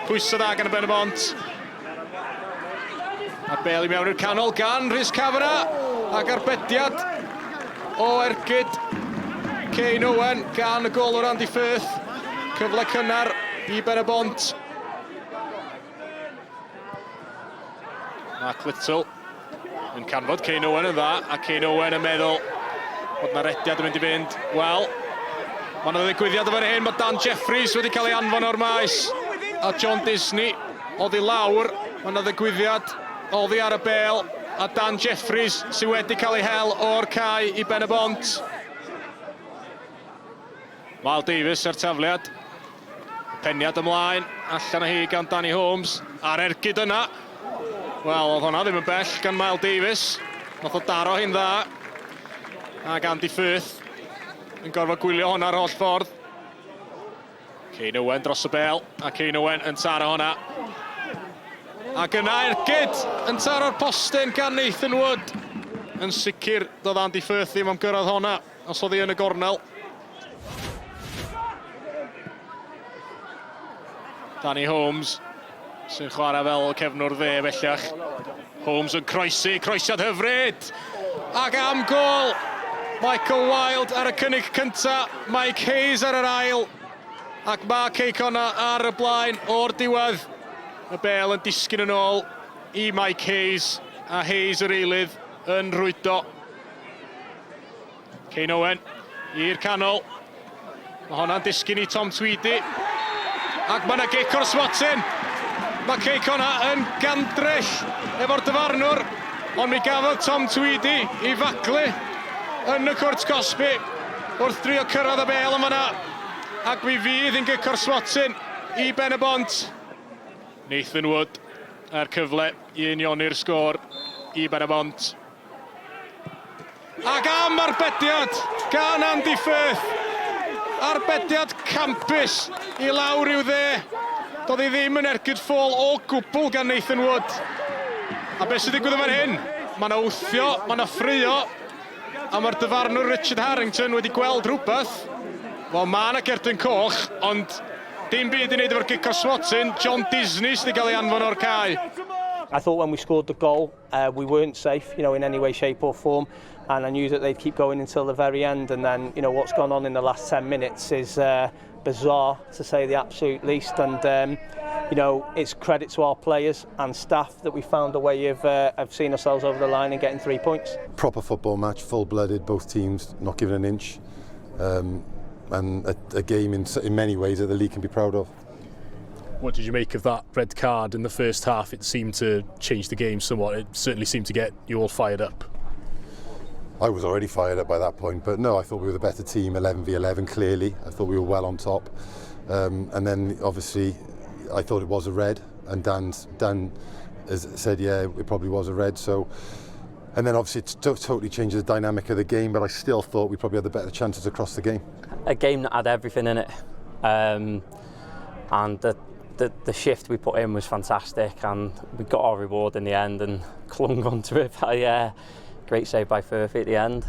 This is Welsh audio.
Pwyso dda gan y Ben y Bont. A bel i mewn i'r canol gan Rhys Kavanagh. Ac arbediad o ergyd Kane Owen gan y golwr Andy Firth. Cyfle cynnar i Ben y Bont. Mark Little yn canfod Kane Owen yn dda, a Kane Owen yn meddwl bod yna rediad yn mynd i fynd. Wel, mae yna ddigwyddiad o fan hyn, mae Dan Jeffries wedi cael ei anfon o'r maes, a John Disney oddi lawr, mae yna ddigwyddiad oddi ar y bel, a Dan Jeffries sydd wedi cael ei hel o'r cae i Ben y Bont. Miles Davies ar tafliad. Peniad ymlaen, allan o hi gan Danny Holmes. A'r ergyd yna. Wel, oedd hwnna ddim yn bell gan Miles Davies. Nath o daro hi'n dda. Ac Andy Firth yn gorfod gwylio hwnna'r holl ffordd. Kane Owen dros y bel, a Kane Owen yn taro hwnna. Ac yna ergyd yn taro'r postyn gan Nathan Wood. Yn sicr, doedd Andy Firth ddim am gyrraedd hwnna. Os oedd hi yn y gornel. Danny Holmes sy'n chwarae fel cefnwr dde bellach. Holmes yn croesi, croesiad hyfryd! Ac am gol! Michael Wilde ar y cynnig cynta, Mike Hayes ar yr ail. Ac mae Cei Connah ar y blaen o'r diwedd. Y bel yn disgyn yn ôl i Mike Hayes, a Hayes yr eilydd yn rhwydo. Kane Owen i'r canol. Mae honna'n disgyn i Tom Tweedy. Ac mae yna gic o'r smotyn. Mae Cei Connah yn gandryll efo'r dyfarnwr. Ond mi gafodd Tom Tweedy i faglu yn y cwrt cosbi wrth drio cyrraedd y bel yn fanna. Ac mi fydd hi'n gic o'r smotyn i Ben y Bont. Nathan Wood a'r cyfle i unioni'r sgôr i Ben y Bont. Ac am arbediad gan Andy Firth. Arbediad campus i lawr i'w dde. Doedd hi ddim yn ergyd ffôl o gwbl gan Nathan Wood. A beth sy'n digwydd yn fan hyn? Mae yna wthio, mae yna ffrio, a mae'r dyfarnwr Richard Harrington wedi gweld rhywbeth. Wel, mae yna gerdyn coch, ond dim byd i wneud efo'r gic o'r smotyn. John Disney sydd wedi cael ei anfon o'r cae. I thought when we scored the goal, we weren't safe, you know, in any way, shape or form. And I knew that they'd keep going until the very end. And then, you know, what's gone on in the last 10 minutes is bizarre, to say the absolute least. And, you know, it's credit to our players and staff that we found a way of, of seeing ourselves over the line and getting three points. Proper football match, full-blooded, both teams not giving an inch. And a, a game in, in many ways that the league can be proud of. What did you make of that red card in the first half? It seemed to change the game somewhat. It certainly seemed to get you all fired up. I was already fired up by that point, but no, I thought we were the better team, 11 v 11, clearly. I thought we were well on top. And then, obviously, I thought it was a red, and Dan, Dan has said, yeah, it probably was a red. So, and then obviously it totally changes the dynamic of the game, but I still thought we probably had the better chances across the game. A game that had everything in it. And the, the, the shift we put in was fantastic, and we got our reward in the end and clung onto it by great save by Furphy at the end.